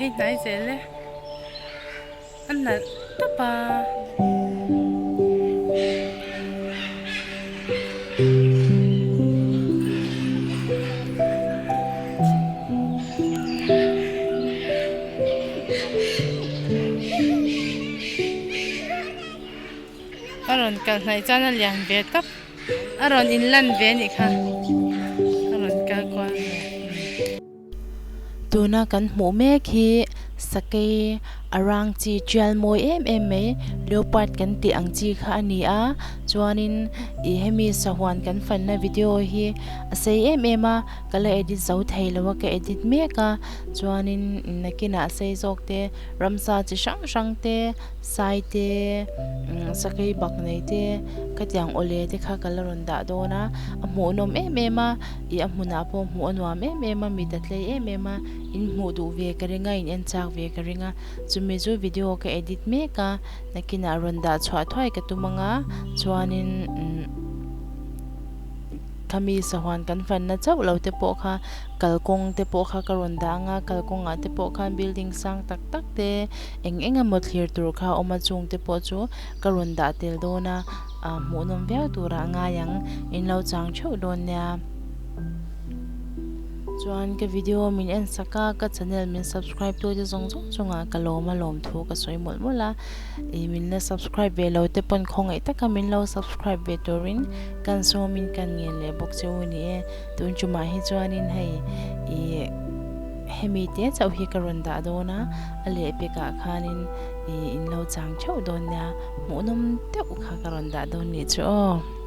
phei hnai zel e a nalh tawp a. A rawn kal hnaih chuan a lian ve tawp a rawn in lan ve a nih kha a rawn kal kual ve. Tuna kan hmuh mek hi sakei a rang chi tial mawi em em mai leopard kan tih ang chi kha a ni a chuanin ih hemi sahuan kan fanna video hi a sei em em a ka la edit zo thei lo a ka edit mek a chuanin nakinah sei zawk te ramsa chi hrang hrang te. Sai te sakei bak nei te khatiang awle te kha ka la rawn dah dawn a a hmuhnawm em em a ih a hmunah pawh hmuh a nuam em em a mit a tlei em em a in hmuh duh ve ka ring a in en chak ve ka ring a chumi chu video ka edit mek a nakinah rawn dah chhuah thuai ka tum ang a chuanin umm khami sahuan kan fanna chauh lo te pawh kha kalkawng te pawh kha ka rawn dah ang a kalkawngah te pawh khan building sang tak tak te. Eng eng emaw thlir tur kha a awm a chung te pawh chu ka rawn dah tel dawn a ah hmuhnawm viau turah a ngai ang in lo chang theuh dawn nia. Chuan ka video min en sak a ka channel min subscribe tu te zawng zawng chungah ka lawm a lawm thu ka sawi mawlh mawlh a ih min la subscribe ve lo te pawn khawngaih taka min lo subscribe ve turin kan sawmin kan ngen leh bawk che u ni e tun tumah hi chuanin hei ih. Hemi te chauh hi ka rawn dah dawn a, a lehpekah khanin ih in lo chang theuh dawn nia, hmuhnawm deuh kha ka rawn dah dawn nih chu aw.